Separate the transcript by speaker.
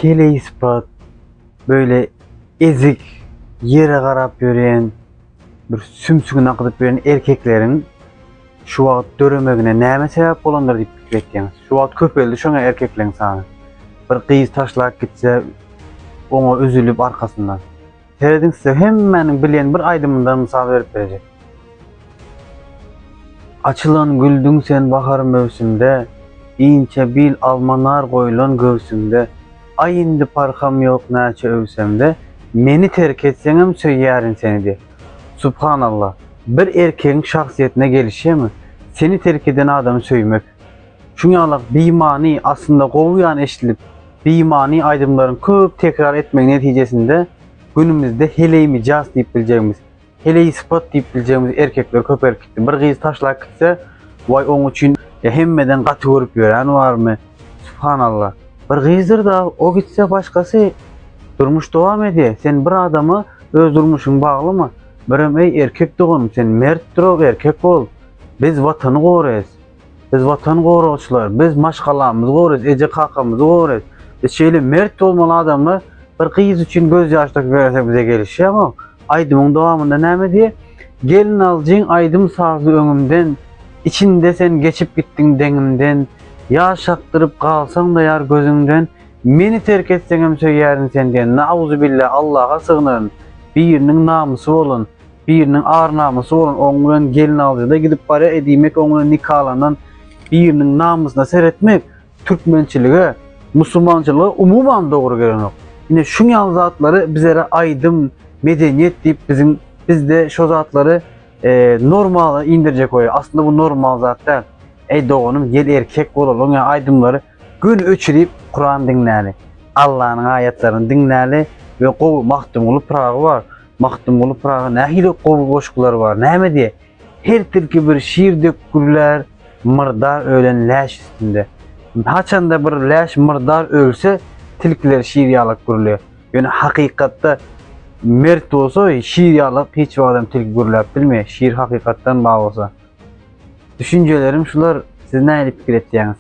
Speaker 1: Heleý sypat, böyle ezik, ýere garap ýören, bir sümsügini akydyp ýören erkekleriň şu wagt döremegine näme sebäp bolandyr diýip pikir etýäňiz? Şu wagt köpeldi şoňa erkekleriň sany. Bir gyz taşlap gitse, oňa üzülip arkasyndan. Serediň size hemmäniň bilýän bir aýdymyndan mysal berip berjek. Açylan güldüň sen bahar möwsümde, Inçe bil alma nar goýlan göwsüňde. Aý indi parham ýok näçe öwsemde, Meni terk etseňem söýýärin seni diýip. Subhanallah. Bir erkegiň şahsyýetine gelişýärmi? Seni terk eden adamy söýmek. Şuň ýalak bimany, aslynda gowy ýan eşidilip, bimany aýdymlaryň köp tekrar etmegi netijesinde günümizde heleý mijas diýip biljegimiz, heleý sypat diýip biljegimiz erkekler köpelip gitdi. Bir gyz taşlap gitse, waý oň üçin hemmeden gaty görüp ýören barmy? Subhanallah. Bir gyzdyr-da, o gitse başgasy durmuş dowam edýär. Sen bir adama öz durmuşyňy baglama. Birem eý erkek doganym sen mert durok erkek bol. Biz watany goraýas. Biz watan goragçylar, biz maşgalamyzy goraýas, eje kakamyzy goraýas. Biz şeýle mert bolmaly adamlar bir gyz üçin göz ýaş döküp bersek bize gelişýärmi? Aýdymyň dowamynda näme diýýär? Gelin aljyň aýdym sazly öňümden, Içinde sen geçip gitdiň deňimden, Ýaş akdyryp galsaň-da ýar gözüňden, Meni terk etseňem söýýärin seni diýen. Nauzubilla Allaha sygynaryn. Biriniň namysy bolan, biriniň ar-namysy bolan oň bilen gelinaljyda gidip barýar, e diýmek oň bilen nikalanan biriniň namysyna seretmek türkmençilige, musulmançylyga umuman dogry gelenok. Ine şuň ýaly zatlary bizlere aýdym, medeniýet diýip biziň bizde şo zatlary e, normala indirjek bolýar. Aslynda bu normal zat däl. Eý doganym gel erkek bolalyň ýa aýdymlary Gün öçürip Kuran diňläli. Allanyň aýatlaryny diňläli we gowy Magtymguly Pyragy bar. Magtymguly Pyragy nähili gowy goşgulary bar. Näme diýýär? Her tilki bir şir dek gürlär, myrdar ölen läş üstünde. Haçanda bir läş myrdar ölse, tilkiler şir ýalak gürlär. Ýöne hakykatda mert bolsa, şir ýalak hiç wagt hem tilki gürläp bilmeýär. Şir hakykatdan bar bolsa. Düşünjelerim şular. Siz nähili pikir etýäňiz?